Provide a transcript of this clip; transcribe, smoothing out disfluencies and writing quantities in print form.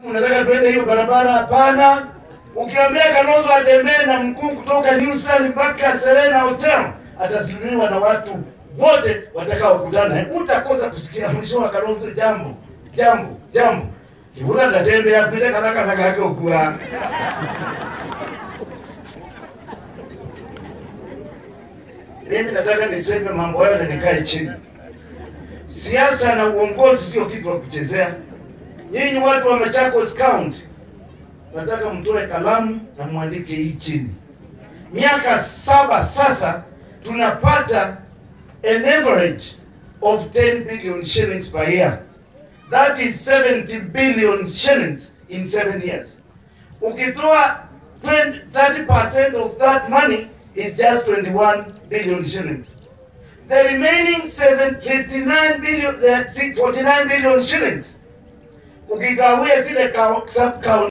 Unataka tuende hiyo barabara? Hapana. Ukiambia Kalonzo atembee na mguu kutoka Newsan mpaka Serena Hotel, atasimamiwa na watu wote watakaokutana. Utakosa kusikia mwisho wa Kalonzo jambo jambo jambo. Kibura ndatembea kuita kalaka na kake ukua. Mimi nataka niseme mambo hayo na nikae chini. Siasa na uongozi sio kitu wa kuchezea. Nyinyi watu wa Machakos County, nataka mtoe kalamu na muandike hii chini. Miaka 7 sasa tunapata an average of 10 billion shillings per year. That is 70 billion shillings in 7 years. Ukitoa 30% of that money is just 21 billion shillings. The remaining 49 billion shillings ukigawia zile sub-county